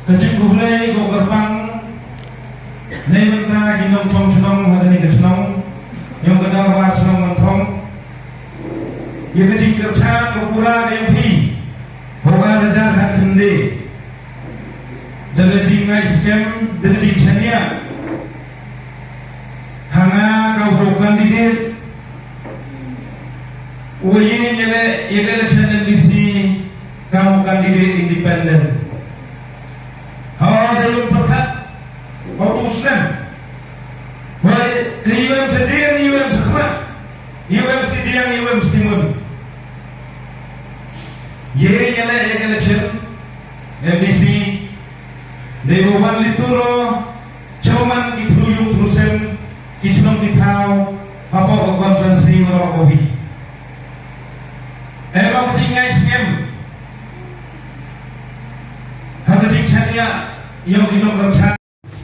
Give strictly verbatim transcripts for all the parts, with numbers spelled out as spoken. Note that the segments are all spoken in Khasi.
Ka jingkhublei ko kyrpang na ka bynta ki nongchong chnong ha kane ka chnong, ïong ka Dorbar Chnong Mynthong, ïa ka jingkyrchan ka pura ka ïong phi ha u ar hajar khatkhynde. Da ka jingngeit skhem, da ka jingshaniah ha nga ka u candidate u ïeng ïaleh ïa ka election M D C kam u candidate independent. Ha u da ïoh pyrkhat ha u snem. Wei, ka U M sa dien, U M sa khmat, U M sa diang, U M sa timun. Ïeng ïaleh ïa ka election M D C. Dei ba wan litur o, chairman ki thru ïung thru sem, ki chnong ki thaw hapoh ka constituency baroh kawei. Em ka jingngeit skhem, ha ka jingshaniah ïa ki nongkyrchan.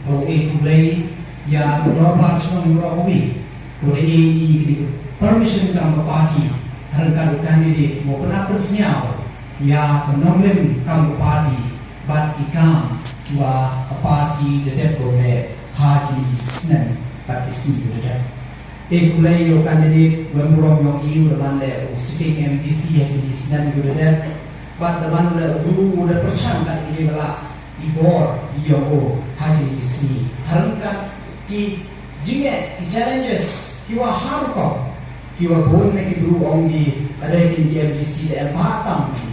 Ko e khublei ïa ka Dorbar Chnong baroh kawei. Ko da e i ka permission kam ka party, ha ryngkat u candidate mo pynap pynsñiaw ïa ka nongrim kam ka party bad ki kam kiwa ka party da dep ko leh ha kine ki snem bad ki sngi kiwa da dep. E khublei ïa u candidate Wemburom Yong Iu, da ban leh u sitting M D C ha kine ki snem kiwa da dep bad da ban leh u, u da pyrshang kat kine ba lah i bor i ïong o ha kine ki sngi. Ha ryngkat ki jingeh, ki challenges kiwa ha rukom, kiwa bun na ki bru ong ki, ka dei kine ki M D C da em bha tam ki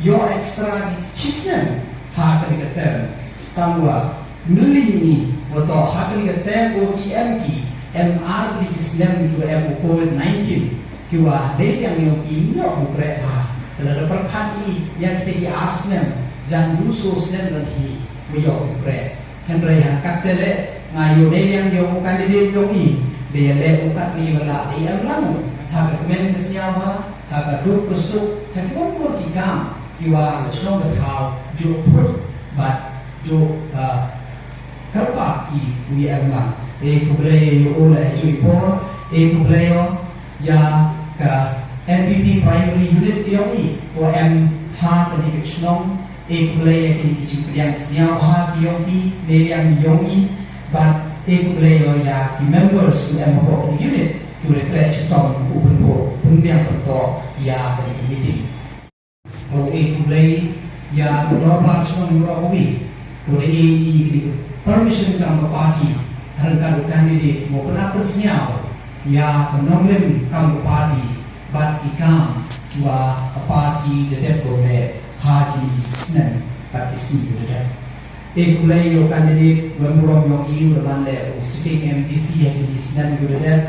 ïoh extra ki shisnem ha kane ka term. Tangwa mylli ngi wa toh ha kane ka term o ki em ki, em ar tylli ki snem kiwa em u covid nineteen, kiwa dei liang ïong ki ym ïoh u kreh bha. Te lada pyrkhat i ïa kitei ki ar snem, jan du soo snem lon hi wa ïoh u kreh. Hynrei ha katte leh nga ïoh dei liang ïong u candidate yong i, dei ïaleh u katne ba lah dei em lang ha ka kmen ka sñiawbha, ha ka duk ka suk, ha kiwon kiwon ki kam kiwa ka shnong ka thaw ju phut bad ju, ah, kyrpad i u em lang. E khublei ïa u la ju i por, e khublei ïa ka N P P primary unit yong i ko em ha kane ka shnong. E khublei ïa kine ki jingpdiang sñiawbha ki yong ki, ne liang yong i, bad e khublei ïa ki members ki em hapoh kine unit, ki u da kreh chitom u pynbor, pynbiang pyntoh ïa kane ka meeting. Ko e khublei ïa ka Dorbar Chnong baroh kawei, ko da e i kine ki permission kam ka party, ha ryngkat u candidate mo pynap pynsñiaw ïa ka nongrim kam ka party, bad ki kam kiwa ka party da dep ko leh ha kine ki snem bad ki sngi kiwa da dep. E khublei ïa u candidate Wemburom Yong Iu, da ban leh u sitting M D C ha kine ki snem kiwa da dep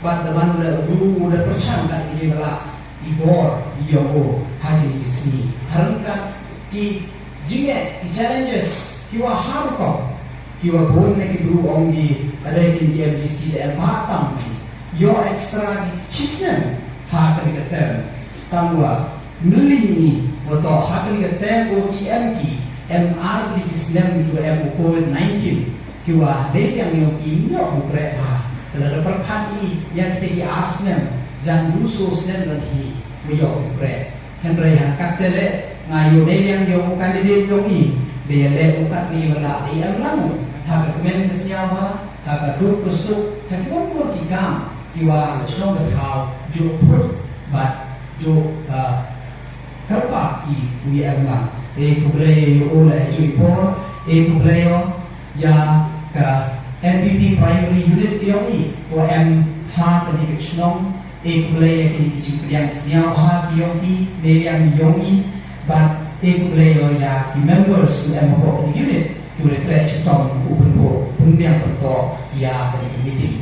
bad da ban leh u, u da pyrshang kat kine ba lah i bor i ïong o ha kine ki sngi. Ha ryngkat ki jingeh, ki challenges kiwa ha rukom, kiwa bun na ki bru ong ki, ka dei kine ki M D C da em bha tam ki ïoh extra ki shisnem ha kane ka term. Tangwa mylli ngi wa toh ha kane ka term o ki em ki, em ar tylli ki snem kiwa em u covid nineteen, kiwa dei liang ïong ki ym ïoh u kreh bha. Te lada pyrkhat i ïa kitei ki ar snem, jan du soo snem lon hi wa ïoh u kreh. Hynrei ha katte leh nga ïoh dei liang ïong u candidate yong i, dei ïaleh u katne ba lah dei em lang ha ka kmen ka sñiawbha, ha ka duk ka suk, ha kiwon kiwon ki kam kiwa ka shnong ka thaw ju phut bad ju, ah, kyrpad i u em lang. E khublei ïa u la ju i por, e khublei ïa ka N P P primary unit yong i ko em ha kane ka shnong. E khublei ïa kine ki jingpdiang sñiawbha ki yong ki, ne liang yong i, bad e khublei ïa ki members ki em hapoh kine unit, ki u da kreh chitom u pynbor, pynbiang pyntoh ïa kane ka meeting.